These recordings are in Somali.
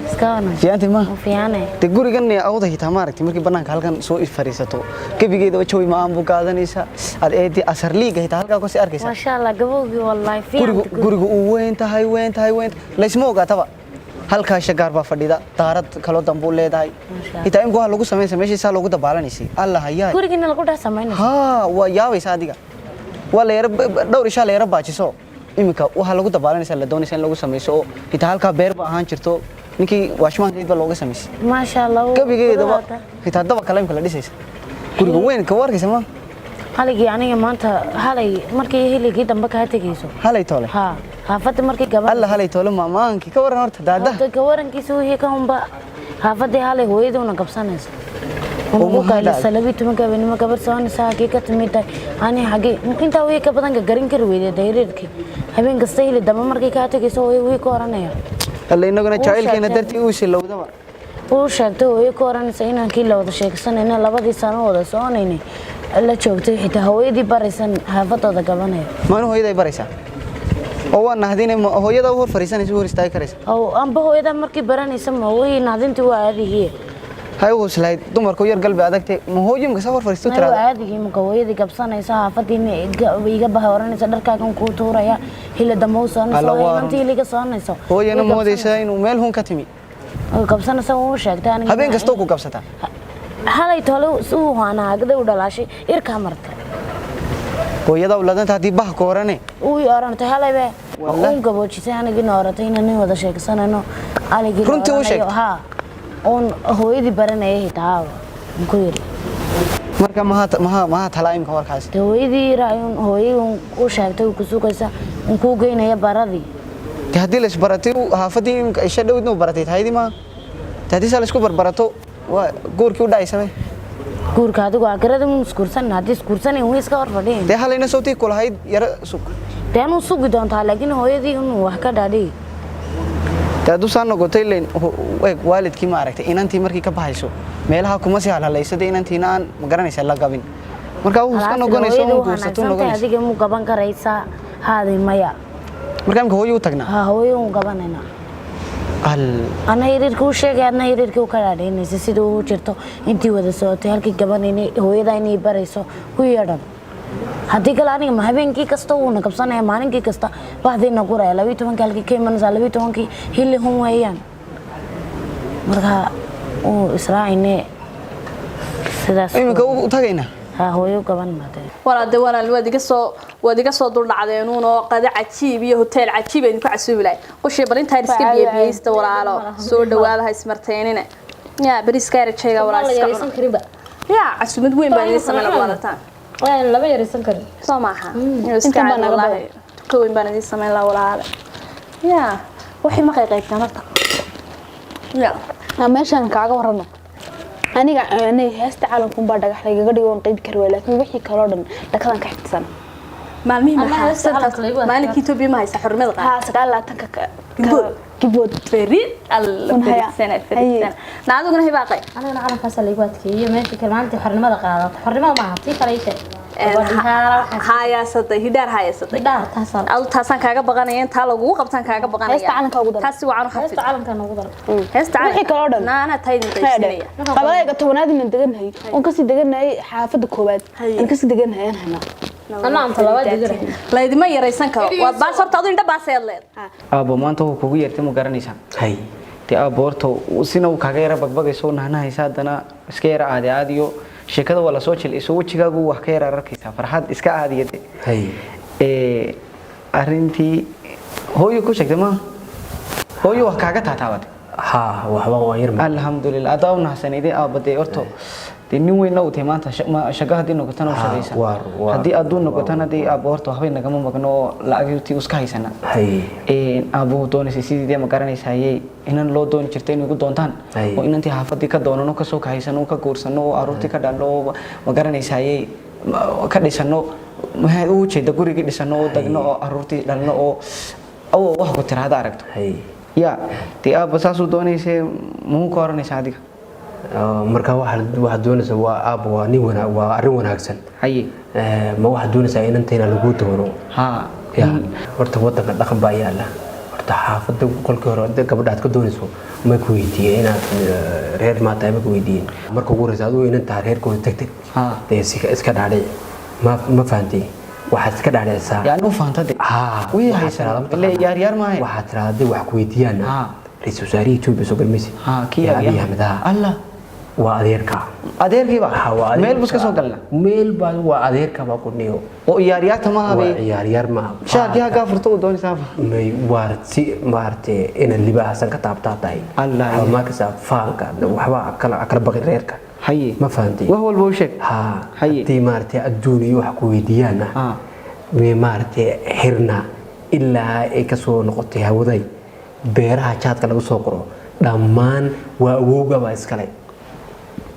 Iska wana. Fiicanti ma? Fiicane. Dee gurigan awda xitaa maaragtay markii bannaanka halkan soo fariisato gebigeedaba jawi ma-aan buu qaadanaysaa aad eedii asar liiga xitaa halkaa kusii arkaysaa. Maasha Allah, gabowgii wallahi gurigu fiican. Gurigu uu weyn tahay, weyn tahay, weyn laysma ogaataba. Halkaa shagaar baa fadhida, daarad kaloo dambuu leedahay. Masha Allah. Xitaa imka waxaa lagu samaynaysa meeshii saa loogu dabaalaнаysay alla hayaa. Gurigina lagu dhex samaynaysa. Haa, waa yaabaysa adiga, waa la yara dhowr ishaa la yara baajiso. Iminka waxaa lagu dabaalanaysa la doonaysa in lagu samayso oo xitaa halkaa beer ba ahaan jirto, ninkii waashmaankeyd baa looga samaysay. Maasha Allah. Gebigeedaba xitaa daba kale imka la dhisaysa guriga weyn ka warkaysa ma? Haligii aniga maanta halay markii hiligii dambe kaa tegayso. Halay toole. Ha, xaafadda markii gabadha. Alla, halay toole maamaankii ka waran horta daada. Horta ka warankiisa wixii ka hunba xaafadii halay hooyaduuna qabsanaysa. Oo ugu maxaa qaylisa dhacay? 12 habeenimo gabar soconaysa xagee ka timid tahay, ani xagee intaa wixii ka badan ka garin kari weyday dayreerkii habeen kasta hili dambe markii kaa tegayso hooyo wixii ka oranaya. Alla, inaguna Uu jacaylkeena sheegtay. dartii uu silowdaba. Uu sheegtay hooyo ka oranaysa inaan kii la wada sheegsanayna labadii sano wada soconaynay la joogtay, xitaa hooyadii baraysan xaafadooda gabanaya. Maanu hooyaday baraysaa oo waa nahdine hooyada u hor fariisanaysa u hor istaagi karaysa? Oo amba hooyada markii baranaysa ma wixii nahdintii waa aadigii. Hay u huslahayd dumarku yar galbi adagtay ma hooyo imka saa hor fariisto ma tiraada? Waa aadigii marka hooyadii gabsanaysa xaafadii iga baha oranaysa dharkaagan kuu tuuraya hili dambe u soconaysa. Alla, waa inantii hiliga soconayso. Hooyana way moodaysaa inuu meel hun ka timi. Way gabsanaysa, wuu sheegtay aniga. Habeen kastoo ku gabsataa. Halay tole uu hanaagday u dhalaashay irkaa martay. Hooyada uladanta haddii bah ku orane. Uu i orantay halaybe. Wallahi. Uun gaboojisay anigiina oratay inaan nin wada sheegsanayno aligii la Runtii u oranayo, sheegtay? Haa, uun hooyadii baranayay xitaa aan ku yiri. Marka mahaa talaa imka warkaasi? Dee hooyadii raayun hooyadii uun u sheegtay uu ku sugaysa uun kuu geynaya baradii. Dee haddii la isbaratay xaafadii imka isha dhowdna u baratay tahaydii maa dee haddii saa la isku barbarato waa guurkii u dhacay samee. Guurka adigu akirada mun isguursan haddii isguursanayn way iska hor fadhiyin. Dee halayna sawtii kulahayd yara sug. Dee anuu sugi doontaa, laakiin hooyadii inuu wax ka dhaadhigi. Dee hadduu saa noqotay len eeg waalidkii ma aragtay inantii markii ka baxayso meelaha kuma sii halhalaysa, dee inantiina aan ma garanaysa la qabin marka wuu iska noqonayso hooyadii un u guursato hanaagsantahay noqonayso. Adiga muu gaban karaysaa haadi maya? Marka imka hooyo u tagnaa. Ha, hooyo uun gabanayna. Al Ana xiriirka u sheegay, adna xiriirkii u ka dhaadhaynaysa sida uu jirto intii wada socotay halkii gabanaynay hooyada inay barayso ku yeedhan. Haddii kale aniga ma habeenkii kasta wuuna qabsanaya, maalinkii kasta baxdiina guraya 12-kii halkii ka imanaysaa 12-kii xilli hun weeyaan. Marka uu israacine sidaas. Iminka u tagaynaa. Ha, hooyo gaban maadee. Walaal de walaal, waad iga soo duldhacdeenuun oo qada cajiib iyo hotel cajiib aynu ku casuubi lahay qoshii. Bal intaan iska biyabiyeysta walaalo, soo dhawaada, ha ismarteynina. Yaa bariiska yarajayga walaal iska yaraysan cuna. Karinba. Yaa casuumad weyn baan idiin sameyn walaalataan. Waan laba yaraysan karin. Soo maaha inuu iska Intan baa caadi naga wallaahi ka weyn baan idiin sameyn lahaa walaale. Yaa waxay ma qayqaybtaan horta yaa? Aan meeshaan kaaga warramo aniga anay heesta caalamkuunbaa dhagax lagaga dhigo oon qaybi kari waay, laakiin wixii kaloo dhan dhakadan ka xifdisan. Maalmihii Ama maxaa heesta calanka lagu adkaa. Maalinkii Itoobiya ma haysa xornimada qaar? Haa, 29-ka Gibood. Gibood. Fariid alla. Un haya. Fariidsana, fariidsana na adiguna hibaaqay. Anigana calankaasa laygu adkeeyey meesha kale maalintii xornimada qaadato. Xornimada maaha tii kale ii sheeg. Haayaasaday hidhaar haayaasaday. Hidhaar taasaa. Adu taasaan kaaga baqanaya, intaa lagugu qabtaan kaaga baqanaya. Heesta calanka ugu dar. Taasi wacan u xafid. Heesta calanka noogu dar. Heesta calanka. Wixii kaloo dhan. Naana taydin qaysinaya. Qabalayga 10aad inaan deganahay oon kasii deganahay xaafadda koowaad aan kasii deganahay aan haynaa. Anaa aan talabaad deganahay. Laydima yaraysan karo, waa baas horta adu indha baaseed leed. Aabbo, maanta wuu kugu yeertay ma garanaysaa? Hay. Dee aabbo, horta sina uu kaaga yara bagbagayso nahnahaysa haddana iska yara aadi aadiyo sheekada waa lasoo jilciso wejigaagu wax ka yara ararkaysaa farxad iska aadiya de. Hay. Ee, arrintii hooyo ku sheegtay ma hooyo wax kaaga taataabatay? Haa, waxba waa yar. Alxamdulilah, adaa u naxsanayday aabba. Dee horta dee nin weynna uu tahay maanta shaqo haddii noqotana u Ha, shaqaysa waar, haddii adduun noqotana waar. Dee aabbo horta waxbay nagama maqno oo lacagtii iska haysana. Hay. Aabbuhu doonaysay sidii dee ma garanaysayey inan loo dooni jirtay inay igu doontaan Ay. oo inantii xaafadii ka doonano kasoo kahaysano ka guursano oo aruurtii ka dhalno oo ma garanaysayey ka dhisano maxay u jeeda gurigii dhisano oo dagno oo aruurtii dhalno oo awow wax ku tiraahda aragto. Hay. Ya dee aabba saasuu doonaysay muxuu ka oranaysaa adiga? Marka waxaad doonaysaa waa aab waa nin wanaag, waa arrin wanaagsan. Haye. Ma waxaad doonaysaa inantayna lagu doono? Haa. Ya horta wadanka dhaqan baa yaala horta. Horta xaafadda kolkii hore hadda gabadha aad ka doonayso ma ku weydiiyeen inaad reer maa tahay, ma ku weydiiyeen marka ugu horeysa adigu inan tahay reerkooda teg teg. Dee iska dhaadhici, ma fahantay? Waxaad iska dhaadhicisaa. Yani u fahanta de. Haa, wii waxaad haysan tiraahdaa ile mataqaanaa- yaar yaar maahayn. Waxaad tiraahdaa hadday wax ku weydiiyaan Haa. ra-iisul wasaarihii Etoobiya soo galmaysi. Haa, kii Abiy Abiy Ahmed, haa. Allah. Waa adeerka. Adeerkiiba. Haa, waa adeerka. Meel buu iska soo galna. Meel baa waa adeerka baa ku niyo. Oo yaaryaarta maaha Waa bay. ciyaaryaar maaha. Shaarkii haggaa furto uu doonaysaaba. May waar si maaragtay inaad libaaxsan ka taabtaa tahay. Allah. Waxaa markaysaa faanka waxba kala baqin reerka. Haye. Ma fahantay? Wax walba u sheeg. Haa. Haye. Haddii maaragtay adduun iyo wax ku weydiiyaanna Haa. may maaragtay xirna ilaa ay ka soo noqotay hawaday beeraha jaadka lagu soo qoro dhammaan waa awowga baa iskale.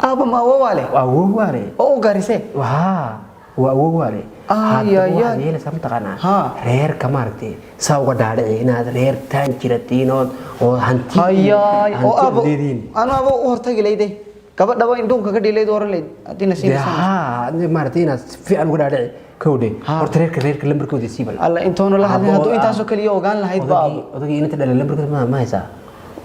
Aaba ma awowaa leh? Waa awowgaa leh. Oo u garisee? Haa, waa awowgaa leh. Ay, Haddaba ay, waxaad ay. yeelaysaa mataqaanaa Haa. reerka maaragtay saa uga dhaadhici inaad reer taan jiratiin ood oo hanti Hayaay, oo hanti aabo leedihiin. Anu aabo u hortagi layde gabadhaba indhuun kaga dhiilayd oran layd haddii na Dee siinaysaa. haa, maaragtay inaad si fiican uga dhaadhici kowdhe. Haa. Horta reerka lambarkooda sii bal. Alla intoona la hadlin hadduu intaasoo kaliya ogaan lahayd ba aabo. Odagii inanta dhalay lambarkooda ma haysaa?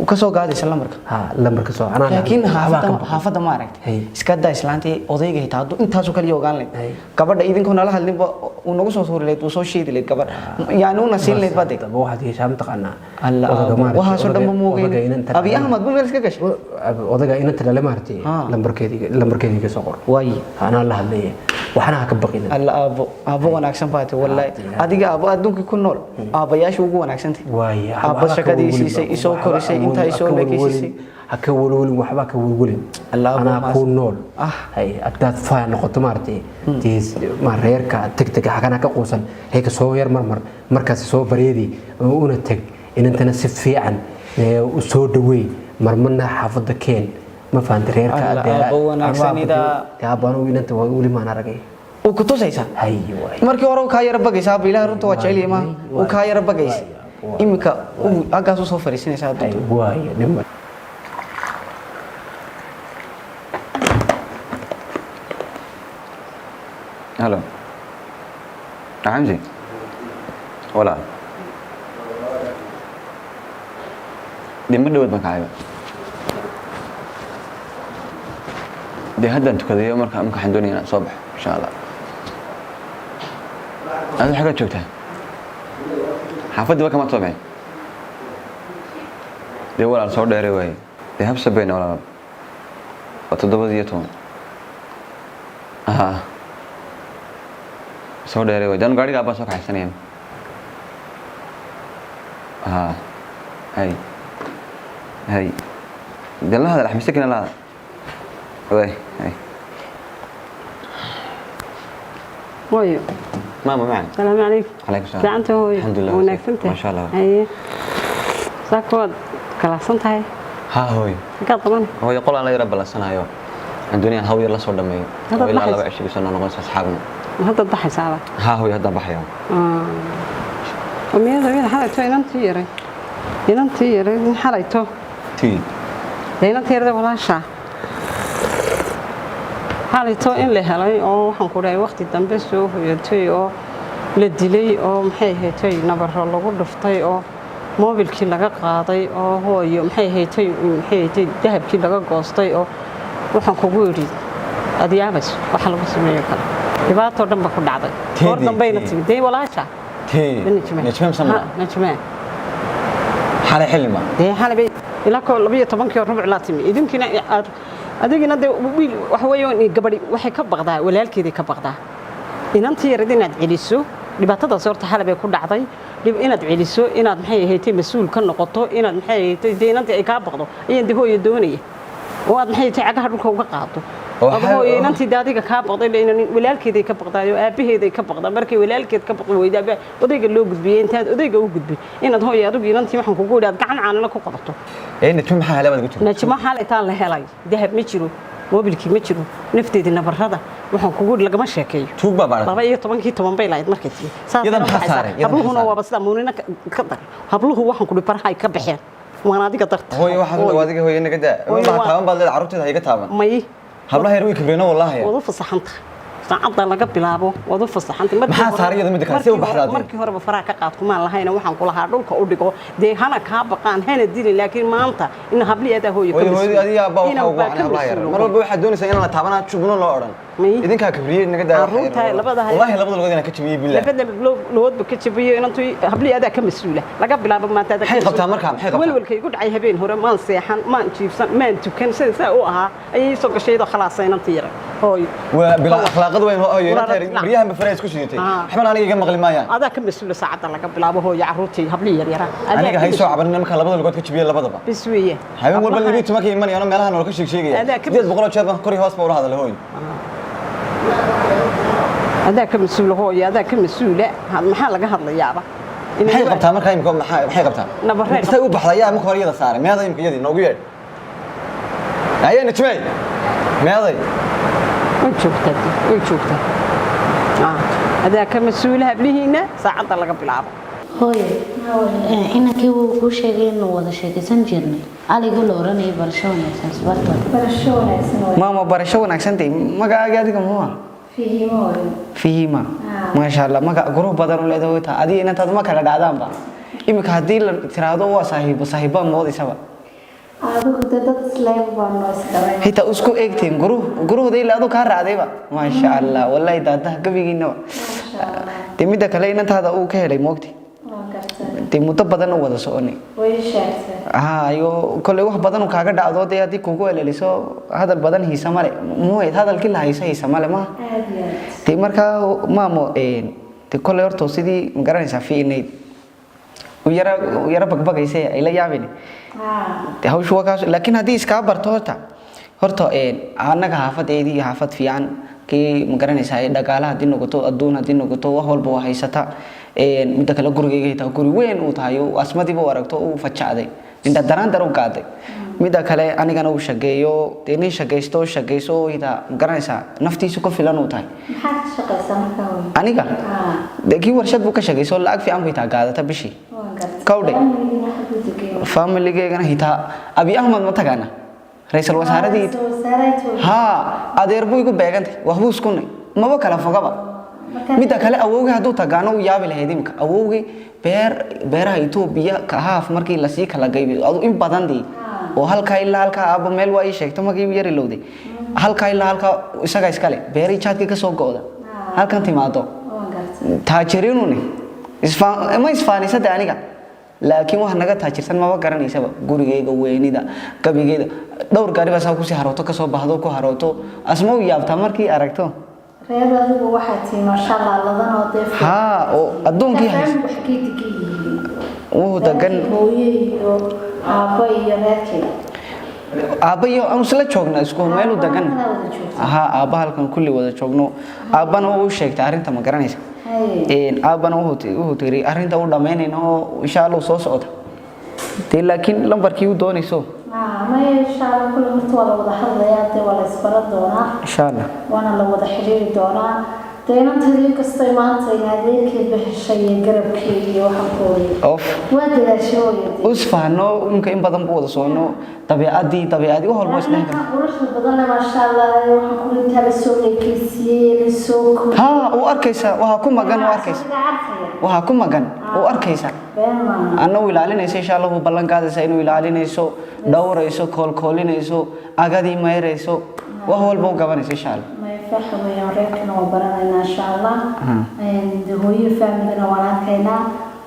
Uu ka soo gaadaysa lambarka. Haa, lambarka soo anaa Laakiin waxbaa ka xaafadda baqay. Xaafadda ma aragtay. Hay. Iska daa islaantii odayga xitaa hadduu intaasoo kaliya ogaan lahayd Hay. gabadha idinkoo nala hadlinba uu nagu soo tuuri lahayd, uu soo sheedi lahayd gabadha, yani una siin lahayd bade. Haddaba waxaad yeeshaa mataqaanaa Alla odaga aabo, maaragtay, waxaasoo dhan ma odaga moogeyn. inanta Abiy dhalay. Ahmed bu meel iska gashay. Odaga inanta dhalay maaragtay Haa. lambarkeedii ka soo qor. Waay. Anaa la hadlaya, waxna ha ka baqina. Alla aabo, aabo wanaagsan baa tahay wallaahi. Adiga aabo adduunka ku nool aabayaasha ugu wanaagsantay. Waay. Aabba shaqadii siisay, isoo korisay, intaa isoo leekaysiisay. Ha ka walwalin, waxba ka walwalin. Alla aabo anaa maas- ku nool. Ah. Hay, haddaad faa noqoto maaragtay dee ma reerka teg teg xagana ka quusan reerka soo yar marmar markaas soo bareedi una teg inantana si fiican u soo dhaweey marmarna xaafadda keen, ma fahanta reerka. Alla aabbo wanaagsanida. Dee aabbo anugu inanta waa weli maan aragay. Uu ku tusaysaa. Hay waay. Markii hore uu kaa yara bagaysa aabba, ilaahay runta waa jecel yahay maaha, uu kaa yara bagaysa. Waay. Iminka uu halkaas usoo fadhiisanaysaa Hay adduunka. waay dhima. Halo. Xamsi. Walaal. Dee ma dhawaad baan kacayba. Dee haddaan tukadayo marka waxaan doonaya inaan soo baxo insha Allah. Adigu xaggaad joogtaa? Xaafaddii waa kamaad soo bixin. Dee walaal soo dheeray waaye. Dee habsa bayna walaal. Waa 7:10. Haa. Soo dheeray waay dan gaadhiga abbaa soo kaxaysanaya. Haa, hay hay, dee la hadal axmed sakina la hadal waay hay. Hooyo. Maama macaan. Salaamu calaykum. Calaykum salaam. Fiicanta hooyo? Alxamdulilah. Wanaagsantahay? Maasha Allah. Haye. Saaka waad kalacsan tahay. Haa hooyo. Xaggaad qaban? Hooyo, qol aan la yara ballansanayo, waxaan doonaya haw yar la soo dhameeyo. Haddaad oo ilaa baxayso? 2 cisho bisoo noqonaysa asxaabna. Ma haddaad baxaysaaba? Haa hooyo, haddaan baxaya. Miyada miyada xalayto inantii yaray. Inantii yaray xalayto. Tii? Dee inantii yarada walaashaa. Xalayto in la helay oo waxaan ku dhahay waqti dambe soo hoyatay oo la dilay oo maxay ahayd nabaro lagu dhuftay oo moobilkii laga qaaday oo hooyo maxay ahayd dahabkii laga goostay oo waxaan kugu idhi aad yaabayso waxa lagu sameeyo kale dhibaatoo dhan ba ku dhacday goor Teedii, dambayna teedii. timid dee walaasha. Tii? Najme. Najme Musamma? Ha, Najme. Xalay xilli ma? Dee xalay bay ilaa koo 12:15 laa timi idinkiina aad adigina dee wiil waxa weeye gabadhi waxay ka baqdaa walaalkeeday ka baqdaa inantii yarid inaad celiso dhibaatadaas horta xalay bay ku dhacday dhib inaad celiso inaad maxay ahayd mas-uul ka noqoto inaad maxay ahayd dee inantii ay kaa baqdo ayaan dee hooyo doonaya oo aad maxay ahayd cagaha dhulka uga qaado. Oo Aba hooyo inantii dee adiga kaa baqday ila inan walaalkeeday ka baqdaay oo aabaheeday ka baqdaa markay walaalkeed ka baqi weydaa baa odayga loo gudbiyey intaad odayga u gudbin inaad hooyo adigu inantii waxaan kugu idhi aad gacan caanala ku qabato. Ee Najme maxaa helay baad ku jirta? Najmo xalaytaan la helay dahab ma jiro, moobilkii ma jiro, nafteedii nabarrada waxaan kugu idhi lagama sheekeeyo. Tuug baa baadhatay. 12:10 bay lahayd markay timi. Saas Yadan ayay maxaa baxaysaa. saaray? Yadan maxaa Habluhuna saaray? waaba sidaa muunina ka dar habluhu waxaan ku idhi baraha ay ka baxeen waana adiga darta. Hooyo waxaad waa adiga hooyo naga daa. Hooyo, Ma taaban baad leedahay carruurteeda ha iga taaban. May. Hablaha yar way kibreen wallaahi. Waad u fasaxan tahay. Saacadda laga bilaabo waad u fasaxantay. Maxaa saaray iyada midda kale? See u baxdaa dee? Markii horeba faraha ka qaad kumaan lahayna, waxaan ku lahaa dhulka u dhigo dee, hana kaa baqaan hana dilin, laakiin maanta in habli adaa hooyo ka Hooyo, hooyadii mas-uul. adiga aabba waxaa Inan ugu baa wacan ka hablaha yar. mas-uul. Mar walba waxaad doonaysaa inaan la taabanaa jubno loo odhan. May. Idinkaa kabriyey naga daa. Carruurta labada Wallaahi labada lugood inaan ka jabiyey billah. Labada loodba ka jabiyo inantu, habli adaa ka mas-uula laga bilaabo maanta adaa ka Maxay mas-uul. qabtaa markaa? Maxay qabtaa? Walwalka igu dhacay habeen hore, maan seexan, maan jiibsan, maan tukan, sida saa u ahaa ayay soo gashay iyadoo khalaasa inanta yara hooyo. Waa bilaa akhlaaqad weyn hooyo, inanta yar Walaal- baryahan ba faraha isku shidatay. Ah. Waxbana aniga iga maqli maayaan. Adaa ka mas-uula saacadda laga bilaabo hooyo, carruurtii hablii yaryara adaa Aniga ka hay soo mas-uul. cabanin markaa labada lugood ka jabiyey labadaba. Bes weeye. Habeen walba Hablaha- 12 imanayaan oo meelaha noola ka sheeg sheegaya. Adaa ka 800 jeer baan kor iyo hoos baa ula hadalay hooyo. Adaa ka mas-uula hooyo, adaa ka mas-uula. Maxaa laga hadlayaaba? Maxay qabtaa markaa imika? Maxay qabtaa? Nabarree. Intay u baxday ayaa marka hore iyada saaray. Meeday imika iyadii noogu yeedh. Ayaa Najmay, meeday? Way joogtaa dee, way joogtaa. Adaa ka mas-uula hablihiina saacadda laga bilaabo. Hooyo, inankii wuu kuu sheegay inuu wada sheekaysan jirnay, aliga la oranayay. Barasho wanaagsan isbartooda. Barasho wanaagsan waa. Maama, barasho wanaagsan tay. Magacaaga adiga muxuu ah? Fihimo hooyo. Fihima, maasha Allah, magac guruh badan u leedahay taa. Adiga inantaad ma kala dhacdaanba iminka haddii la tiraahdo waa saaxiibo, saaxiibbaa moodiysaba. Adigu dee dad isleeg baa noo isdhalay. Xitaa isku eegteen guruh guruhda ilaa adu kaa raacdayba, maasha Allah, wallahi daadaha gabigiinaba. Maasha Allah. Dee midda kale inantaada uu ka helay moogti. Waan gartay. Dee muddo badan u wada soconay. Way sheegtay. Haa, iyo kolley wax badan uu kaaga dhacdo dee, haddii kugu eleliso hadal badan hiisa male muhayd, hadalkii la hayso hiisa male maha. Aad iyo aad. Dee markaa maamo, dee kolley horta sidii ma garanaysaa fiinayd u yara u yara bagbagaysa ay la yaabin. Dee hawshu waa kaas, laakiin haddii iskaa barto horta annaga xaafadeedii xaafad fiican kii ma garanaysaa, dhaqaalaha haddii noqoto, adduun haddii noqoto, wax walba waa haysata. Midda kale gurigayga xitaa guri weyn uu tahay oo asmadiiba u aragto uu fajacday, indha daraan dar u qaaday. Midda kale anigana uu shageeyo, dee nin shagaysto shagayso xitaa ma garanaysaa naftiisu ku filan uu tahay. Maxaad ka shaqaysaa markaa hooyo? Aniga dee kii warshad buu ka shagayso, lacag fiican buu xitaa qaadata bishii. Waan gartay. Kawdhe. Familigina xaguu degan? Familigeygana xitaa Abiy Ahmed ma tagaana, ra'iisul wasaaradii. Ra'iisul wasaaraha Itoobiya. Haa, adeer buu igu beegantay, waxbuu iskunay, maba kala fogaba. Midda kale awowgii hadduu tagaano u yaabi lahayd imika. Awowgii beer beeraha Itoobiya ka haaf markii lasii kala qaybiyo adu in badan dii oo halkaa ilaa halkaa aabba meel waa ii sheegto markii yar ilowday, halkaa ilaa halkaa isaga iskale beerii jaadkii ka soo go'da halkan timaado. Waan gartay. Taajiriinuni ma isfaanisade aniga, laakiin wax naga taajirsan maba garanaysaba. Gurigayga weynida gabigeyda dhowr gaari baa saa kusii harooto, kasoo baxdo ku harooto, asma u yaabtaa markii aragto. Reer adigu waxaa tihi maasha Allah ladan oo dee. Haa, oo adduunkii Markaa haysta. family wax kay degan yihiin? Wuxuu degan Hooyo iyo aabbo iyo reerkay. Aabba iyo aanu isla joognaa, isku meelu degan. Aabbaha wada joogtaa? Haa, aabba halkan kulli wada joogno. Aabbana wuu u sheegtay arrinta, ma garanaysa? Aabbana wuxuu tiri arrinta u dhammaynayna oo insha Allah soo socota dee, laakiin lambarkii u doonayso. Maya, insha Allah kulli horta waa la wada hadlayaa dee, waa la isbaran doonaa. Insha Allah. Waana la wada xiriiri doonaa dee, inantadii kastay maanta in adeerkeedba heshay iyo garabkeed iyo waxaan ku ooyay. Of. Waa dadaashay hooyo dee. Isfahno imka in badan buu wada socono, dabeecadii wax walba isdhex Ninka quruxda badan leh maasha Allah, waxaan ku intaa la soo leekeysiiyey la soo kordhiyey. Haa, uu arkaysa waxaa ku magan, uu arkaysa waxaa ku magan, uu arkaysa. Been maaha. Anna uu ilaalinaysa insha Allah, uu ballan qaadaysa inuu ilaalinayso, dhowrayso, koolkoolinayso, agadii mayrayso, wax walba u gabanayso insha Allah. May faxa weeyaan, reerkana waa baranaynaa insha Allah. Dee hooyo faamigana waan arkaynaa.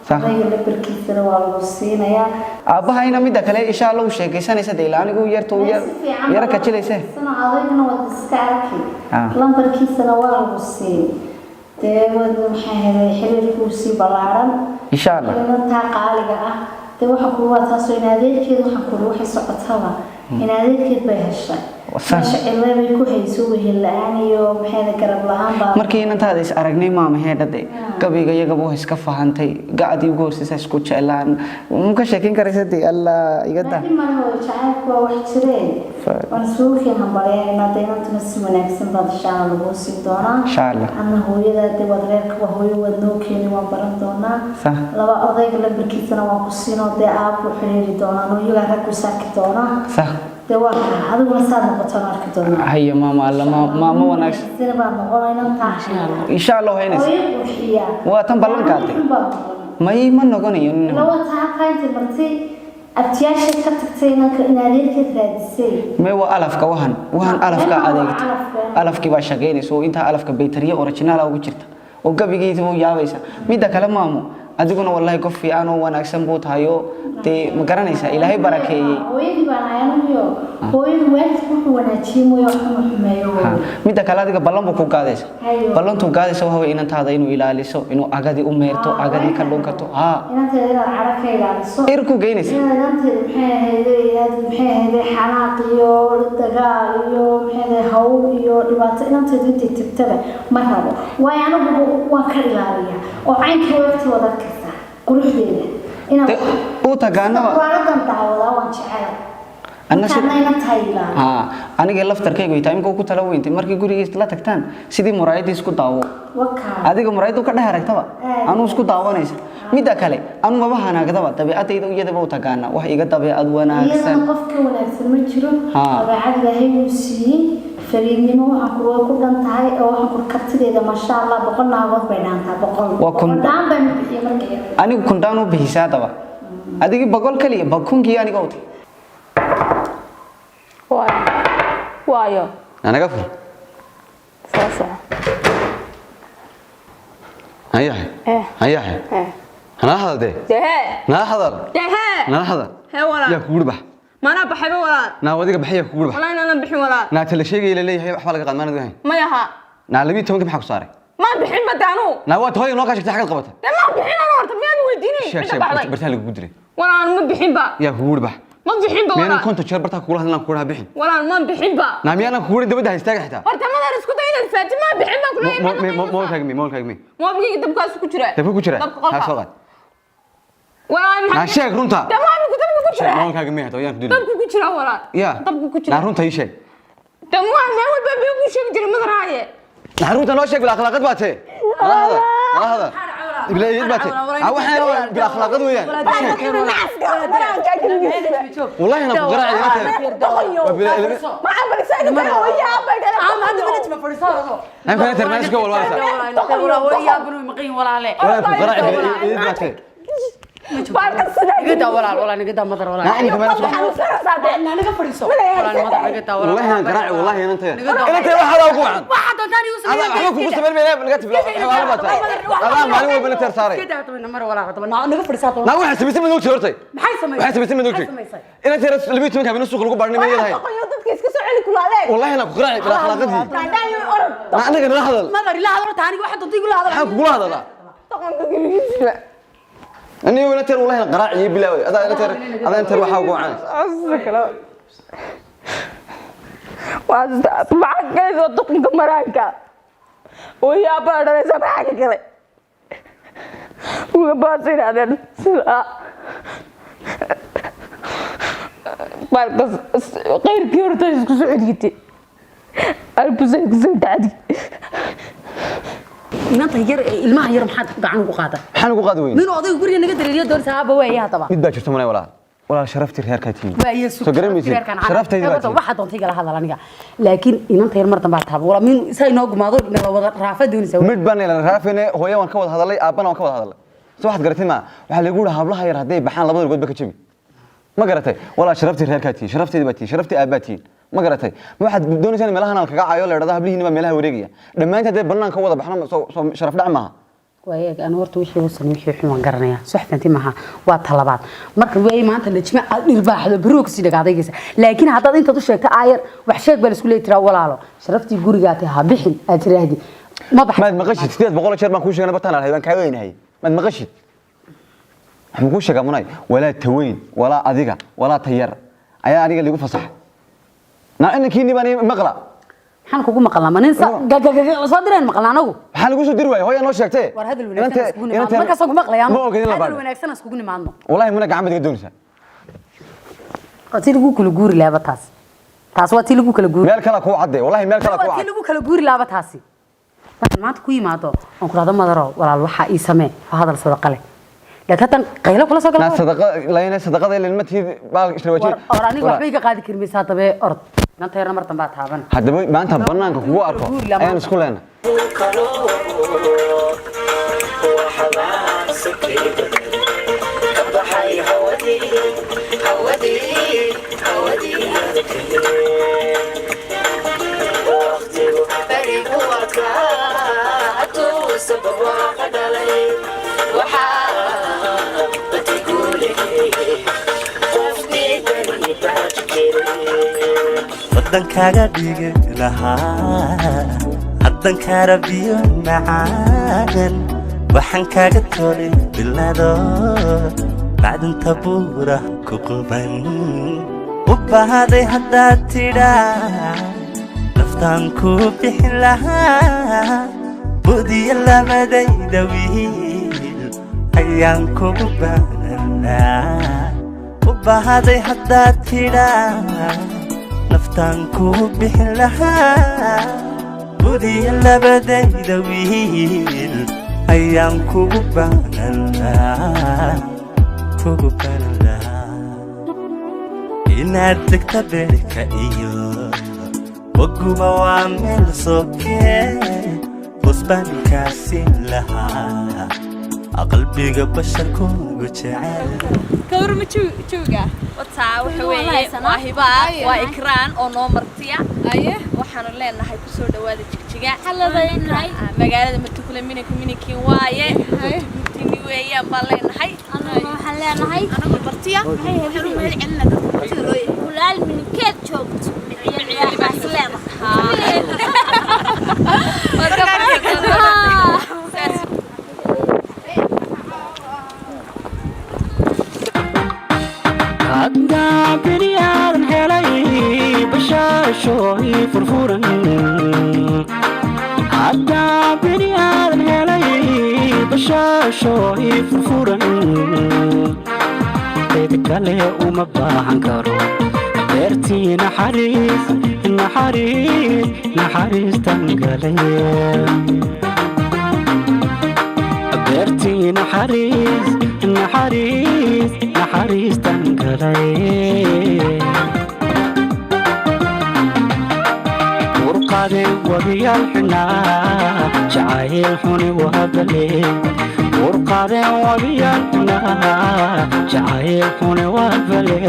Sax. Odayga lambarkiisana waa lagu siinayaa. Aabbahayna midda kale insha Allah uu sheekaysanaysa dee, ilaa anigu yarta uu yar Si fiican yara baa kajilaysa. Sana odaygana waad iska arki. Ah. Lambarkiisana waa lagu siin. Dee wad maxay ahayd xiriirkuu sii ballaaran. Insha Allah. Inantaa qaaliga ah. Dee waxa kugu waa taasoo in adeerkeed waxaan kuli waxay socotaba. In adeerkeed bay heshay. Sax. Meesha cillo bay ku hayso wehel la'aan iyo maxay ahayd garab la'aan baa. Markii inantaada is aragnay maama heedhade gabayga iyagaba waa iska fahantay, gacdii ugu horsaysa isku jeclaan, ma ka sheekin karaysa dee, Allah iga daa. Laakiin malaha way jacaylku waa wax jireen. Waan isugu keen hambalyaynaa dee, inantuna si wanaagsan baad insha Allah lagu siin doonaa. Insha Allah. Ana hooyada dee waad reerka waa hooyo waad noo keeni, waan baran doonaa. Sax. Laba odayga lambarkiisana waan ku siinoo dee aabbu xiriiri doonaa, oo iyagaa raggu saaki doonaa. Sax. Dee waa kaa adiguna saad noqotaan arki doonaa. Haya maama, alla maama wanaagsan. Sina baa noqonayna taa. Insha Allah haynaysa. Hooyo qurxiya. Waa tan ballankaatay. Xun baa noqon. May, ma noqonayo nin. Ila waa taa halkaa intay martay abtiyaashay ka tagtay inanka in adeerkeed raadisay. May, waa alafka wahan alafka Waa adeegta. alafka. Alafkii baa shaqaynaysa oo intaa alafka baytariya original ugu jirta oo gabigiisa uu yaabaysa. Midda kale maamo, adiguna wallahi qof fiican oo wanaagsan buu tahay oo dee ma garanaysaa, Ilaahay barakeeyey. Hooyadii baan ayanuyo. Hooyadu waalidku wuxuu wanaajiyey mooye wax ma xumeeyo. Ha, midda kale adiga ballan buu ku gaadaysa. Hayo. Ballantuu gaadaysa waxa way inantaada inuu ilaaliso, inuu agadii u meerto, agadii ka dhunkato, ha. Inanteeda inaad cadho ka ilaaliso. Irku geynaysa. Inaad inanteeda maxay ahayday, inaad maxay ahayday xanaaq iyo dagaal iyo maxay ahayday hawl iyo dhibaato inanteedu intay tagtaba ma rabo. Waayo anigu waan ka ilaaliyaa oo caynka wagti wada arkaysaa quruxdeeda. Inaad Dee, uu tagaanaba. Quraanadan daawadaa waan jecelay. Anna Intaadna inantahay ilaali. Ha, aniga laftarkaygu itaa imika ku tala weyntay markii gurigiis la tagtaan sidii muraayadii isku daawo. Wakaa. Adiga muraayadu ka dhex aragtaba anuu isku daawanaysa. Midda kale anu maba hanaagdaba, dabeecadayda iyadaba u tagaana wax iga dabeecad wanaagsan. Iyadana qof ka wanaagsan ma jiro. Ha. Dabeecad Ilaahay wuu siiyey. Fariidnimo waxaan ku way ku dhan tahay oo waxaan ku kartideeda masha Allah 100 naagood bay dhaantaa 100. Waa kun- Dhaan baan bixiyay markii yar. Anigu kundaan u bixisaa daba adigii 100 kaliya ba kunkii aniga u tahay. Waayo waayo. Anaga fur. Soo soco. Hayahay. Eh. Hayahay. Eh. Nala hadal dee. Dehee. Nala hadal. Dehee. Nala hadal. Hee walaal. Yaa kugu bax. Maanaa baxayba walaal. Naa wadiga baxaya kugu bax. Walaa inaanan bixin walaal. Naa tala sheegay la leeyahay waxba laga qaad maanad ahayn. Mayaha. Naa 12 maxaa ku saaray? Maan bixin badaanu. Naa waa hooyo noo ka sheegtay xagad qabata. Dee maan bixin ano horta miyaan weydiinay Sheeg cidda sheeg baxday. bartaa lagu dilay. Walaal ma bixin ba. Yaa kugu bax. Ma bixin ba Miyaanan walaal. 50 jeer bartaa kugula hadlaan kugu bixin. Walaal ma bixin ba. Naa miyaanan kugu dabada haystaaga xitaa. Horta madar isku day inaad faati ma bixin baan kula Moolkaaga mi, moolkaaga mi. Moobilkayga dabkaas ku jira. Dabka ku jira. Dabka qolka. Haa soo qaad. Walaal maxaa? Naa sheeg runta. Dee moobilku dabka ku Sheeg jira. moolkaaga mi hataa yaan ku dilay. Dabka ku jira walaal. Yaa. Dabka ku jira. Naa runta ii sheeg. Dee waa meel walba been ku sheegi jiray madar haaye. Naa runta noo sheeg, bila akhlaaqad baa tee. Nala hadal. Nala hadal. Bila eed baa tee. Aa waxaan waa bila akhlaaqad weeyaan. Wallahi أنا بقرأ أنا كنت ترمي شو والله ولا بقرأ إيد baa tee. نعني كمان والله أنا قراعي والله أنا أنت أنت واحد أو قوعد أنا أنا كنت سبب لي لقيت بلا أنا مالي ولا بنت ساري. نا waxay samaysay ma ogtay hortay? Waxay samaysay ma ogtay inaan tira 12 habeen suuq lagu baarnay ma yahay? Dadka iska soo celi kulaaleen. Wallahi ana ku qaraaci bila akhlaaqadii. Ma anaga nala hadal. Maxaan kugula hadalaa aniga ina tir? Wallahi qaraaci iyo bilaaway adaa ina tir, adaa ina tir waxaa ugu wacan. Maxaa galaysa duqinka maraanka wayaabaa dhalaysa? Maxaa ka galay uga baasa yidhahdeen sidaa baalkas qayrkii horta isku soo celiitay albusa isku soo dacdi. Inanta yar ee ilmaha yar maxaad gacan ugu qaadaa? Maxaan ugu qaadi weyne? Minuu odayga guriga naga dareeriyo doonaysa aabba waaya haddaba. Mid baa jirta manay walaal, walaal sharaftii reerkaa tihiin. Waaye. Soo garan maysid sharaftayda baa tihiin. Waxaa doontay igala hadal aniga, laakiin inanta yar mar dambaa taaba wala minuu isaa inoo gumaado nala wada raafa doonaysa. Mid baan ila raafine, hooyo waan ka wada hadalay, aabbana waan ka wada hadalay. Soo waxaad garatay ma waxaa lagu yidhi hablaha yar hadday baxaan labada lugood ba ka jabi. Ma garatay walaal? Sharaftii reerkaa tihiin, sharaftayda baa tihiin, sharaftii aabbaa tihiin. Ma garatay? Ma waxaad doonaysaan meelahan aan kaga caayo la idhahdo hablihiina baa meelaha wareegaya dhammaantii hadday bannaan ka wada baxno? Soo sharaf dhac maaha. Waayaag aan horta wixii uusan wixii xun waan garanayaa, suxfanti maaha. Waa talabaad marka waay maanta najma aad dhirbaaxdo beri waa kasii dhagaadaygaysa, laakiin haddaad intaad u sheegto aayar wax sheeg baa laisku leeyi tiraa walaalo sharaftii gurigaa tahay ha bixin aad tiraahdi ma baxay. Maad maqashid? 800 jeer baan kuu sheegnay bartaan alhay baan kaa weynahay. Maad maqashid? Waxaan kuu sheegaa munay, walaa taweyn walaa adiga walaa tayar ayaa aniga liigu fasaxay. Naa inankiinni baan ii maqla. Maxaan kugu maqalnaa? Ma nin gagagaga soo direen maqalnaa anagu? Maxaa lagu soo diri waayey? Hooyaa noo sheegtee. War hadal wanaagsan iskugu nimaadno markaasaan ku maqlayaa. Ma ogid in la hadal baadho. Wanaagsan iskugu nimaadno. Wallahi muna gacan baad iga doonaysaa. Waa tii lagu kala guuri lahaaba taas, taas waa tii lagu kala guuri. Meel kale kuu cadde, wallahi meel kale kuu waa tii cad. Lagu kala guuri lahaaba taasi. Markaan maanta ku yimaado oon ku dhahdo madaro walaal waxaa ii samee, waa hadal sadaqa leh, Laakiin haddan qaylo kula soo naa gala. Sadaqa layna sadaqada ilin ma tihid baal isla. Or aniga waxba iga qaadi kari maysa haddaba, orod. Inanta yarna mar dambaa taaban. Haddaba maanta banaanka kugu arko ayaan isku leenahay. Waddankaaga dhigi lahaa haddan kaarabiyo macaanan, waxaan kaaga tolay bilado macdanta buura ku quban u baahday. Haddaad tidhaa naftaan kuu bixin lahaa, budiya labadayda wiil ayaan kugu baanan u baahday. Haddaad tidhaa naftaan kuu bixin lahaa, budiya labadayda wiil ayaan kugu baanan lahaa, kugu baanan lahaa. Inaad degta beerka iyo waguba waa meel sokee, bus baan kaasin lahaa qalbiga basharkugu jecel. Kawrma jooga wataa waxa weeye waa Hibaa, waa Ikraan oo noo martiya. Waxaanu leenahay kusoo dhawaada Jigjiga, magaalada Matukula, minanka minankiin waaye, gurtini weeyaan baan leenahay. Waxaan leenahay anagu martiya waxaan u mahad celinaa dadka martida loo yahay. Kulaal minkeed joogto micyahaas leedahay. Haddaan biniaadan helay bashaashooy furfuran, haddaan biniaadan helay bashaashooy furfuran, cid kale uma baahan karo. Beertii naxariis, naxariis, naxariistan galay. Beertii naxariis, naxariis, naxariistan galay. Urqade wabiyaal xidhnaa jacayl xuni waabale. Urqade wabiyaal xidhnaa jacayl xuni waabale.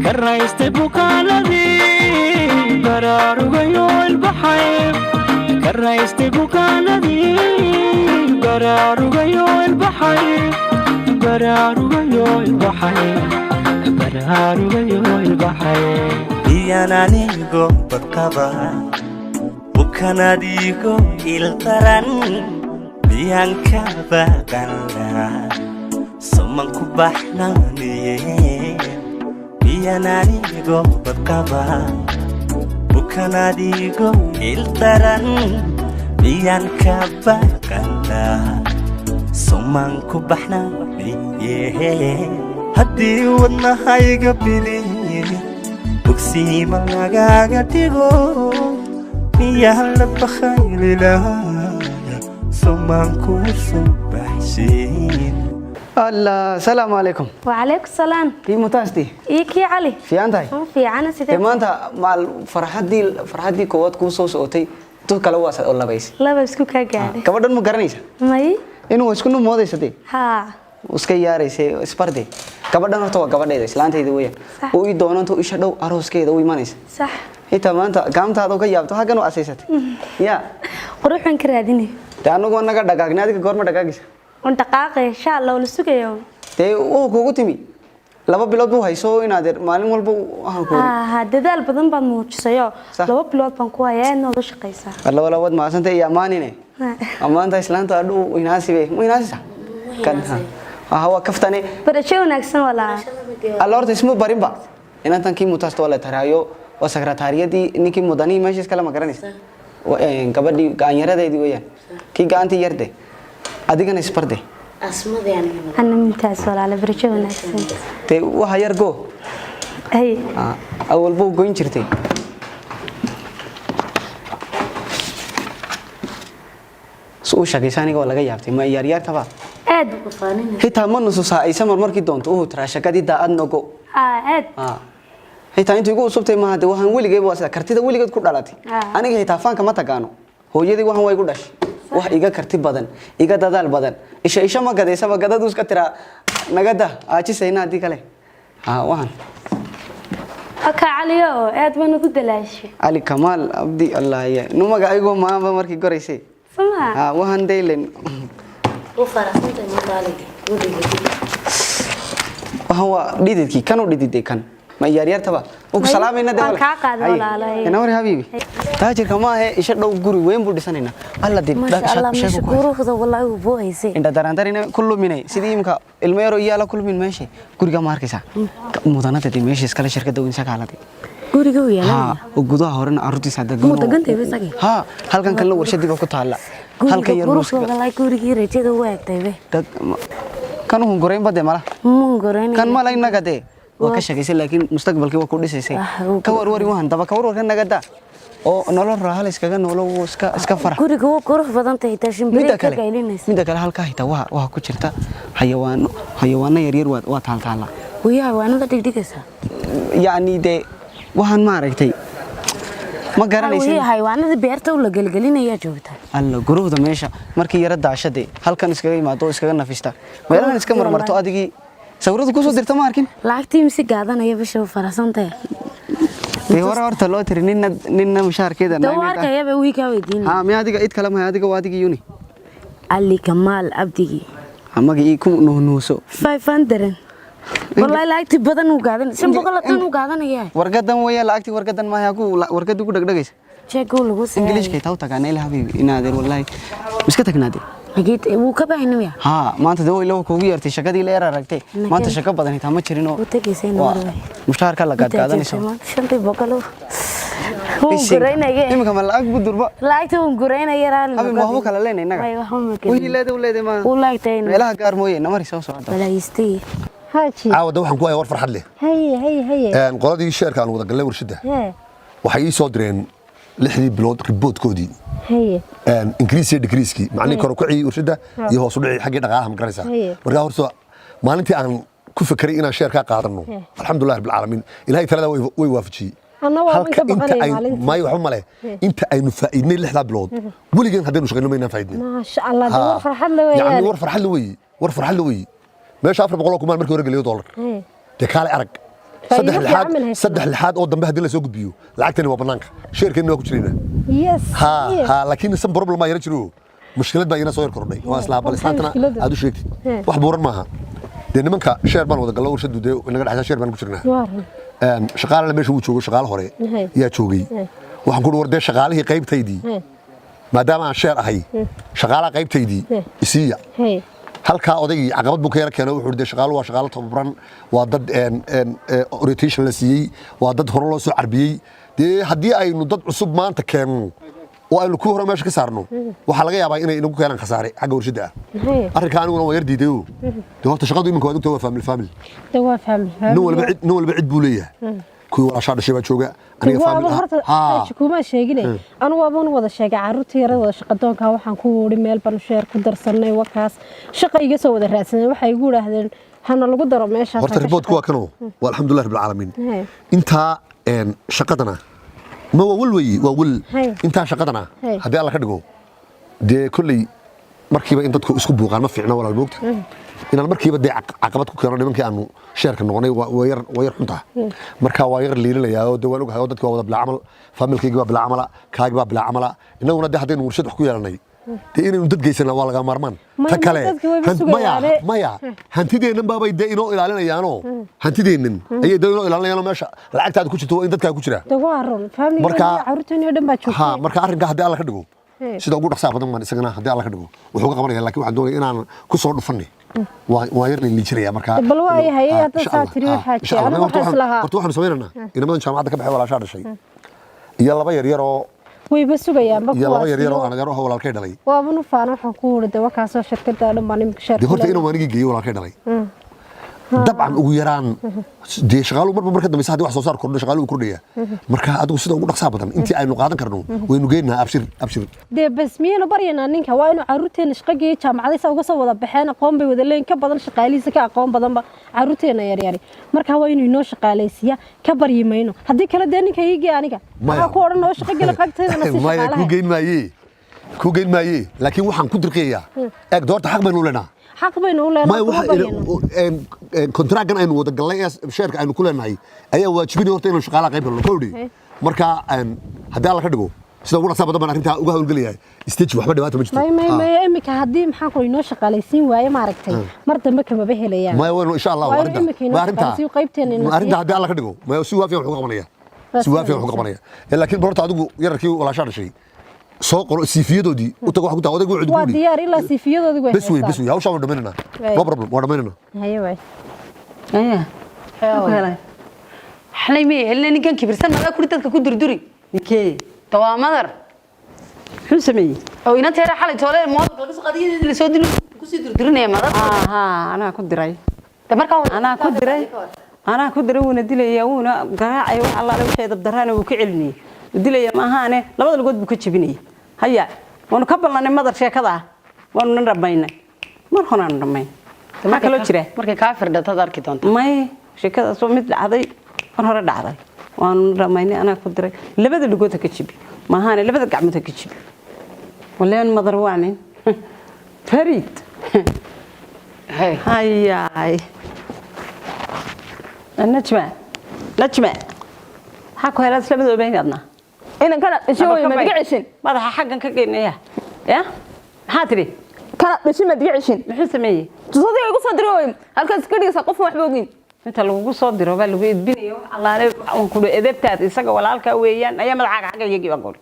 Ka raystay bukaaladii baraarugayo ilbaxay. Ka raystay bukaaladii baraarugayo ilbaxay, baraarugayo ilbaxay, baraarugayo ilbaxay. Miyaan anigo badqaba bukan adigo ildaran? Miyaan ka baqanlaa soman ku baxnaaniye? Miyaan anigo badqaba bukan adigo ildaran? Miyaan ka baqanlaa soman ku baxnaaniye? Haddii wadnahayga bili bogsiima lagaaga dhigo, miyaan la bakhaylilaa somaan kuu soo baxshin? Allah, salaamu calaykum. وعليكم السلام. Kii mutaasti? إيه كي علي. Fiican tahay? في عنا. Dee سيدي. Maanta maal farxaddii koowaad kuu soo socotay, dad kale waa oo labaysay. laba isku kaa gaadhay. Gabadhan ma garanaysa? May. Inuu isku numoodaysa dee. Haa. Iska yaaraysay isbarde. Gabadhan horta waa gabadhayda, islaantayda weeyaan. Oo ii doonanto isha dhow arooskeeda u imanaysa. Sax. Xitaa maanta gaamtaada ka yaabto halkan u asaysatay ya. Quruxan ka raadinay. Dee anagu anaga dhagaagna, adiga goorma dhagaagaysa? Un dhaqaaqay insha Allah, wala sugayo. Dee wuu kugu timi 2 bilood buu hayso inaad maalin walba waxaan ku Haa, dadaal badan baad muujisayo. 2 bilood baan ku hayaa inaad nooga shaqaysaa. Laba labaad maasanta iyo ammaanine ammaanta islaanta adhu inaasibe mu inaasisa kan ha waa kaftane. Barasho wanaagsan walaa. Alla horta ismu barinba inantan kii mutaasta waa la taraayo, waa sakrataariyadii ninkii mudanii meesha iskale ma garanaysa. Gabadhii gacanyaradeedii weeyaan, kii gacantii yarde, adigana isbarde. Ana mintaas walaala, barasho wanaagsan. Dee waxa yar go. Hay. Awal buu goyn jirtay su uu shaqaysa, aniga waa laga yaabtay ma yaaryaartaba. Aad. Xitaa ma nususaa aysa marmarkii doonto uhu tiraa shaqadii daacad nogo. Haa, aad. Xitaa intuu igu cusubtay maaha de, waxaan weligeyba waa sida kartida weligeed ku dhalatay. Aniga xitaa faanka ma taqaano, hooyadii waxan waa igu dhashay, wax iga karti badan, iga dadaal badan, isha isha ma gadaysaba, gadadu iska tiraa nagada aajisayna haddii kale ha waxan. Aka Caliyo, aad baan ugu dalaashay. Cali Kamaal Abdi Allah ya nu magacaygo maamba markii goraysay. Soma. Ha waxan daylen. U faraxsantahay maanta Aliga guriga. Waxan waa dhididkii kan u dhididay kan ma yaaryartaba u ku salaamayna de. Waan kaa qaaday walaalahay. Inawar habiibi, taajirka ma ahe, isha dhow guri weyn buu dhisanaynaa alla dib. Maasha Allah, meesha quruxda wallahi uu boohaysay. Indha darandarina ku luminay sidii imka ilmo yaro iyaala ku lumin meesha guriga ma arkaysaa mudanada dee meesha iskale shirkadda weyn sakaaladii. Guriga uu yaalaa. Ha, oo gudaha horena carruurtiisa hadda. Muu degantay ba isagii? Ha, halkan kalena warshadii baa ku taalla. Halkan Guriga yar quruxda wallahi gurigii rajada u eegtay be. Kan uhun goreyn ba dee mala. Mun goreyn. Kan mala inaga dee waa ka shaqaysay, laakiin mustaqbalkii waa ku dhisaysay. Ka warwari wahan daba ka warwarka naga daa oo nolol raaxa la iskaga noolo oo iska farax. Guriga waa qurux badan tahay, xitaa shimbirey Midda ka kale qaylinaysa. Midda kale, halkaa xitaa waxa ku jirta xayawaano, xayawaano yaryar waa taaltaala. Wiyaha waanada dhigdhigaysa. Yacni dee waxaan ma aragtay, ma garanaysin. Wiyaha xayawaanada beerta u la gelgelinayaa joogta. Alla guruhda meesha markii yara daashade halkan iskaga yimaado oo iskaga nafista, meelahan iska marmarto, adigii sawiradu kusoo dirta ma arkin. Lacagtii mise gaadanaya bisha, u faraxsantahay. Dee hore horta loo tiri ninna mushaharkeeda. Dee waa arkayaba wii kaa weydiinaya. Ha, miya adiga cid kale mahay, adiga waa adigii yuni. Cali Kamaal Abdigii. Magacii ku nuhnuuso. 500 wallahi lacagtii badan uu gaadanaya, 500 tan uu gaadanaya. Wargadan weya lacagtii, wargadan maaha ku wargadu ku dhegdhegaysa. Jeeguu lagu sameeyay. Ingiliishkay taa u taqaana ila habiibi inaadeer wallahi iska tagnaade. Hageed wuu ka baahnimaya. Ha, maanta dee way kuugu yeertay shaqadii la yar aragtay maanta, shaqo badan xitaa ma jirin oo Wuu tagaysay waa marway. Mushaharka la gaadgaadanayso. 500 wuu gureynaya. Iminka ma lacag bu durba. Lacagta wuu gureynaya raali. Habi ma waxba kala leenay innaga. May waxba ma kala. Wixii leeday u leeday ma Wuu lacagtay. Meelaha gaar mooye namari soo socda. Walaayistay. Haji. Caawa waxaan ku hayaa war farxad leh. Haye, haye, haye. Qoladii sheerka aan wada galnay warshadda Hee. waxay ii soo direen 6dii bilood riboodkoodii. Haye. Increase iyo decrease-kii, macnihii kor u kacii warshadda iyo hoos u dhicii xaggii dhaqaalaha, ma garanaysaa? Haye. Markaa horta maalintii aan ku fekeray inaan sheerkaa qaadanno, alxamdulilah rabbil caalamiin, ilaahay talada way waafajiyey. Anna waa Halka inka inta baqanaya maalintii. May waxba male, inta aynu faa'iidnay 6daa bilood weligeen haddaynu shaqayno maynaan faa'iidnay. Maasha Allah, dee war farxad leh yacni weeyaan. War farxad la weeye, war farxad la weeye. Meesha 400 kumaan markii hore geliyo dollar dee kaale arag. Faa'iido Saddex fiican lixaad baan haysanaa. Saddex lixaad oo dambe haddii la soo gudbiyo lacagtani waa banaanka, sheerkeenna waa ku jiraynaa. Yes. Ha ha, laakiin some problem baa yara jiro, mushkilad baa iyana soo yar kordhay waa isla bal Maxay islaantana mushkiladdu? Aad u sheegtid wax buuran maaha dee, nimanka sheer baan wada gallo warshadu dee inaga dhexaysa, sheer baan ku jirnaa. Waa run. Shaqaalena meesha wuu joogo, shaqaale hore yaa joogay. Waxaan ku war dee shaqaalihii qaybtaydii, maadaama aan sheer ahay, shaqaalaha qaybtaydii isiiya. Haye. Halkaa odaygii caqabad buu ka yara keenay, wuxuu yidhi shaqaalu waa shaqaalo tababaran, waa dad orientation la siiyey, waa dad hore loo soo carbiyey. Dee haddii aynu dad cusub maanta keenno oo aynu kuwii hore meesha ka saarno, waxaa laga yaabaa inay inagu keenaan khasaare xagga warshadda ah. Haye. Arrinka aniguna waa yar diidayo. Dee horta shaqadu iminka waad ogtahay waa family family. Dee waa family. Nin walba cid buu leeyahay, kuwii walaashaa dhashay baa jooga, aniga waaba family. Horta ha. Xaaji, kuma sheegine, anu waaban wada sheegay carruurtii yara wada shaqadoonka, waxaan ku wuri meel baan sheer ku darsanay, wakaas shaqa iga soo wada raadsanay, waxay igu yidhaahdeen hana lagu daro meeshaas. Horta riboodku waa kanoo, waa alxamdulilah rabbil caalamiin. Haye. Intaa shaqadana ma waa wal weeye, waa wal. Haye. Intaa shaqadana Haye. haddii alla ka dhigo dee kolley markiiba in dadku isku buuqaan ma fiicna walaal, moogta inaan markiiba dee caqabad ku keeno nimankii aanu sheerka noqonay waa yar xuntaa. Marka waa yar liilinayaa oo dee waan ogahay oo dadki waa wada bilaa camal, familkaygii baa bilaa camala, kaagi baa bilaa camala, innaguna dee haddaynu warshad wax ku yeelanay dee inaynu dad geysana waa laga maarmaan. Maya, Ta kale dadki wayba maya sugayaane. Maya, hantideennan baabay dee inoo ilaalinayaanoo, hantideennan ayay dee inoo ilaalinayaanoo, meesha lacagtaada ku jirto waa in dadkaa ku jira. Dee waa run, family carruurteeni oo dhan baa joogtay. Ha, marka arrinka haddii alla ka dhigo Haye. sida ugu dhaqsaha badan baan isagana haddii alla ka dhigo wuxuu ka qabanaya, laakiin waxaan doonaya inaan ku soo dhufanay waan yar liijinaya marka. Bal waa yahay, Ha, hadda insha saa Allah. tiri Ha, waxaa insha jira. Allah. Anigu Horta waxaan islahaa. Horta waxaanu samaynaynaa inamadan jaamacadda ka baxay walaashaa dhashay iyo laba yar yar oo Wayba sugayaanba. Iyo laba Kuwaas yar yar oo aan adeer oo walaalkay dhalay. Waaban u faana, waxaan ku wuri dee wakaasoo shirkadda dhan baan imika sheer Dee horta inuu anigii geeyey walaalkay dhalay. Dabcan ugu yaraan dee shaqaaluhu marba marka dambeysa haddii wax soo saar kordho, shaqaaluhu kordhaya. Marka adigu sida ugu dhaqsaha badan intii aynu qaadan karno waynu geynaha. Abshir, abshir. Dee bas miyaynu baryanaa ninka? Waa inuu caruurteena shaqo geeyo. Jaamacadaysa uga soo wada baxeen, aqoon bay wada leeyihin, ka badan shaqaalihiisa, ka aqoon badanba caruurteena yaryari. Marka waa inuu inoo shaqaalaysiiya, ka baryi mayno. Haddii kale dee ninka iigee aniga Maya. Waxaa ku odhan oo shaqo gela qaybteedana si Maya, shaqaalaha. Kuu geyn maaye, kuu geyn maaye, laakiin waxaan ku dirqiyayaa, eeg doorta, xaq baynu leenaha. Xaq baynu u Maya, leenahay, kuma waxa baryano. Kontraagan aynu wada galnay ee sheerka aynu ku leenahay ayaa waajibinaya horta inaynu shaqaalaha qayb helno kowdhi. Marka haddii Alla ka dhigo, sida ugu dhaqsaha badan baan arrintaa uga hawlgelayaa. Stage waxba dhibaata ma jirto. May, may, may, imika haddii maxaan ku inoo shaqaalaysiin waaye, maaragtay, mar dambe kamaba helayaan. Maya, waynu insha Allah. Waa inuu Arrinta imika inoo ma arrinta shaqaalaysiiyo, qaybteena inoo ma arrinta siiyo. Haddii Alla ka dhigo, maya, si waafiyan wax uga qabanaya, si waafiyan wax uga qabanaya. Laakiin horta adigu yararkii walaashaa dhashay soo qoro, siifiyadoodii u tago, wax ku taa odaygu wuxuu Waa ku yidhi. diyaar, ilaa siifiyadoodii way Bes wey, bes wey, hawshaa waan dhamaynanaa. Way. No problem, waan dhamaynanaa. Haye waay. Xalay ma helina ninkan kibirsan madaa kuri dadka ku durduri. Ninkee? Tawaa madar. Muxuu sameeyey? Oo inanteera xalay toole moodalka laga soo qaadiyadeedii lasoo dilo kusii durdurinaya madar. Aha, anaa ku diray. Anaa ku diray, anaa ku diray. Wuuna dilaya, wuuna garaacaya, wax allaale wixii dabdaraana wuu ka celinayay. Wuu dilaya maahaane, labada lugood buu ka jebinayay. Haya, waanu ka ballanay madar sheekada ah, waanu na dhammaynay, mar horaanu dhammayn. Maxaa kaloo jira? Markay kaa firdhataad arki doonta. May, sheekadaas waa mid dhacday, mar hore dhacday, waanu dhammaynay. Anaa ku diray, labada lugood ha ka jebi maahaane, labada gacmood ha ka jebi. Waleen madar waa nin fariid. Hayaay, Najma, Najma, maxaa ku helaa isla madoobeyn adna? Inankana dhashin wey, ma diga ceshin. Madaxa xaggan ka geynaya ya, maxaa tidhi? Kana dhashin, ma diga ceshin. Muxuu sameeyey? Tusadiga igu soo diray wey, halkaas iska dhigaysa qof waxba ogin. Inta lagugu soo diro baa lagu edbinaya. Wax allaale waan ku edebtaad isaga walaalkaa weeyaan ayaa madaxaaga xaggan iyagii baan ku idhi,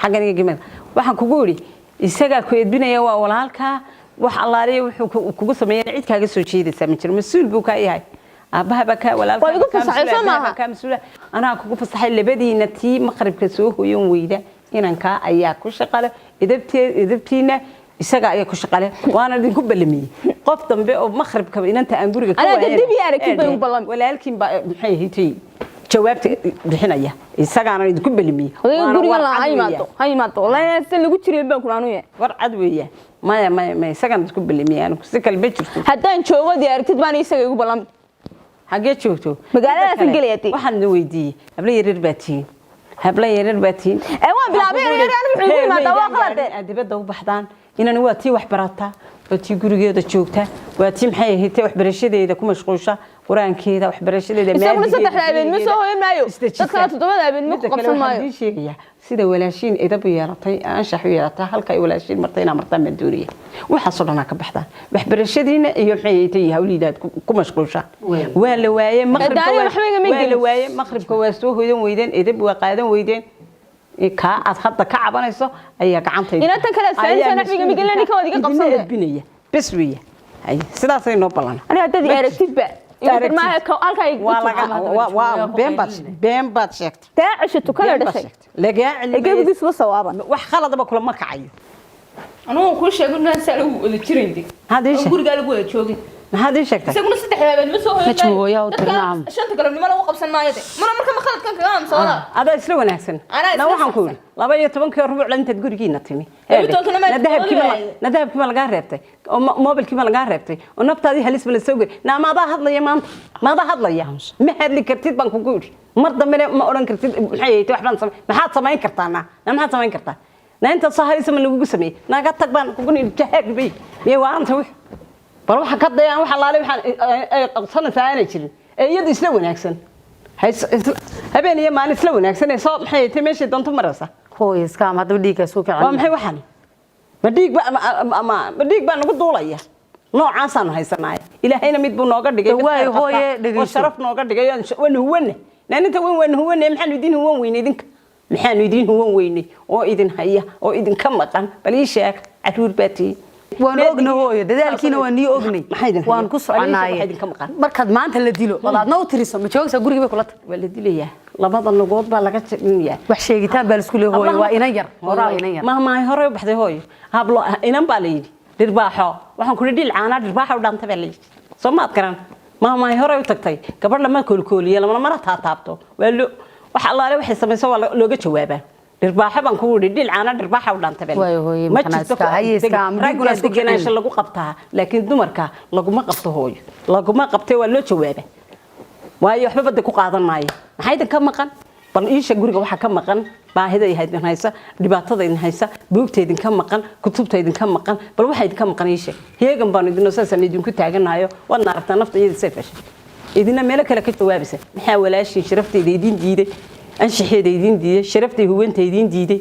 xaggan iyagii madax waxaan kugu idhi, isagaa ku edbinaya, waa walaalkaa. Wax allaale wuxuu kugu sameeyana cid kaaga soo jeedaysaa ma jiro. Mas-uul buu kaa yahay, aabbaha baa kaa walaalkaa. Waa igu baa kaa fasaxay, mas-uula, soo aabbaha maaha? baa kaa mas-uula. Anaa kugu fasaxay. Labadiina tii maqribka soo hoyan weyda, inankaa ayaa ku shaqale edabtee, edabtiina isaga ayaa ku shaqale, waana idinku ballamiyey. Qof dambe oo maqribka inanta aan guriga ka Anaa waayana, dib ii aragtid bay ugu ballami. Walaalkiin baa maxay ahayd jawaabta bixinaya, isagaana idinku ballamiyey. Odayga Waana gurigan war la ha cad yimaado, weeyaan. Ha yimaado, wallahi sida lagu jiray baan ku anuye. War cad weeyaan. Maya, maya, maya, isagaan idinku ballamiyey anigu, si kale ma jirto. Haddaan joogo dii aragtid baan isaga igu ballami. Xaggee joogto? Magaaladaas Midda kale, gelaya dee. Waxaan idin weydiiyey, habla yaryar baa tihiin, habla yaryar baa tihiin. Ee waan bilaabay yaryar, anigu wuxuu igu yimaadaa waa qalade. Aad dibadda u baxdaan, inani waa tii wax barataa, waa tii gurigeeda joogta, waa tii maxay ahayd waxbarashadeeda ku mashquusha, qur-aankeeda, waxbarashadeeda, Isaguna maadigeeda, saddexda habeen ma soo hoyan maayo. isdejisa. Dadkana toddobada habeen ma ku Midda kale, qabsan waxaan maayo. idiin sheegayaa, sida walaashiin edab u yeelatay, anshax u yeelatay, halka ay walaashiin martay inaa martaan baan doonaya. Waxaasoo dhan aa ka baxdaan waxbarashadiina iyo maxay ahayd iyo hawlihiina aad ku mashquushaan. Waa la waayey maqribka, Daaniga waxba igama waa la gelin. waayey maqribka, waa soo hoyan weydeen, edab waa qaadan weydeen. Kaa aad hadda ka cabanayso ayaa gacantayda Inantan kale aad fahansan, waxba igama gelin, ninkan waad iga idinla qabsan. edbinaya bes weeya. Hay, sidaasay noo ballan. Aniga haddaad i aragtidba igu dir maayo, halkaa igu Waa laga waa been baad sheegtay. Taa ceshato kala Been baad dhashay. sheegtay. Lagaa Ee gebigiisuba sawaaban. Wax khaladaba kulama kacayo. Anugu waan kuu sheegay inaan saa lagu wada jirayn de. Maxaad ii Oo sheegtay? gurigaa lagu wada joogin. Maxaad ii sheegtay? Isaguna saddexda habeen ma soo hoyan Najmi, hooyaa u Dadka tirnaam. shanta galabnimo lagu qabsan maayo de. Mana marka ma khaladkan kaga aamusa walaal? Adaa isla wanaagsan. Anaa isla Na waxaan ku saxsan. yidhi 12:15 intaad gurigiina timi. 12-kana ma Na dahabkii ma waaye. Na dahabkii ma lagaa reebtay, oo moobilkii ma lagaa reebtay, oo naftaadii halis ma la soo geli? Na maadaa hadlaya maanta? Maadaa hadlaya? Ma hadli kartid baan kugu yidhi. Mar dambena ma odhan kartid maxay ahayd waxbaan samay. Maxaad samayn kartaa? Na maxaad samayn kartaa? Na intaad soo halisa ma lagugu sameeyey? Naga tag baan kugu nidhi. Jahaag bay miyay waanta wix bal waxa ka dayaan, wax allaale waxaan ay qabsanaysaa aanay jirin ee iyadu isla wanaagsan. Habeen iyo maalin isla wanaagsan ee soo maxay tahay meeshay doonto maraysa. Hooyo, iska ama haddaba dhiiggaa soo kacay. Waa maxay waxani? Ma dhiig ba ma dhiig baa nagu duulaya? Noocaasaan haysanaaya. Ilaahayna mid buu nooga dhigay, mid Waayo, khayr qabta hooye, oo dhegeyso. sharaf nooga dhigay. Waanu huwanna naaninta weyn, waanu huwanna. Maxaanu idin huwan weyne idinka? Maxaanu idin huwan weyne oo idin haya oo idinka maqan? Bal ii sheeg, caruur baa tihiin. Waan ogna hooyo, dadaalkiina waan nii ognay, waan ku soconaaye. Markaad maanta la dilo wal aadna u tiriso, ma joogaysaa gurigii bay kula tahay? Waa la dilayaa, labada lugood baa laga jabinayaa. Wax sheegitaan baa laisku leeyahay hooyo, waa inan yar hooyo, waa inan yar. Mahmahay hore u baxday hooyo, hablo inan baa la yidhi dhirbaaxo. Waxaan kuli dhil caanaa dhirbaaxo dhaanta baa la yidhi. Soo maad garan? Maamahay horey u tagtay, gabadh lama koolkooliye, lamana mana taataabto. Waa lo wax allaale waxay samayso waa looga jawaabaa. Dhirbaaxo baan ku widhi, dhilcaana dhirbaaxa u dhantay. Waayo hooye, ma maxanaa jirto iska- haye iska, ama raggaa dhiguna isku degenaansho kicin. Lagu qabtaa, laakiin dumarka laguma qabto. Hooyo, laguma qabtay, waa loo jawaabaa, waayo waxba badda ku qaadan maayo. Maxaa idin ka maqan? Bal iisha guriga waxaa ka maqan, baahida idin haysa, dhibaatada idin haysa, buugta idinka maqan, kutubta idinka maqan, bal waxaa idinka maqan iisha. Heegan baanu idin saasaan idinku taaganahayo, waadna aragtaa nafta iyada say fashay, idina meelo kale ka jawaabaysa. Maxaa walaashiin sharafteeda idin diiday, anshaxeeda idin diiday, sharaftay huwanta idin diiday?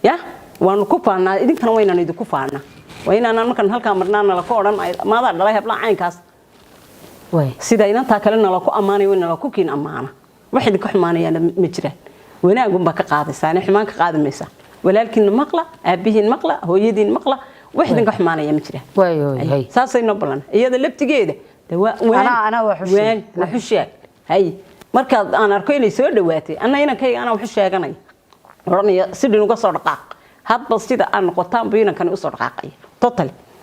Ya waanu ku faanaa, idinkana waynaan idinku faanaa. Waa inaanaan markaan halkaa marnaa nala ku odhan maadaa dhalay hablaha caynkaas, sida inantaa kale nala ku ammaanayo, way nala ku kiin ammaana. Wax idinka xumaanayaana ma jiraan, wanaagunbaa ka qaadaysaa, xumaan ka qaadi maysaa. Walaalkiinna maqla, aabihiin maqla, hooyadiin maqla, wax idinka xumaanaya ma jiraan. Saasay noo ballan. Iyada laftigeeda de waa Anaa wax u sheeg. Waan wax u sheeg. Hay, markaad aan arko inay soo dhawaatay, anna inankayga anaa wax u sheeganaya, odhanaya sidhin uga soo dhaqaaq. Hadba sida aan noqotaan buu inankani usoo dhaqaaqaya totally.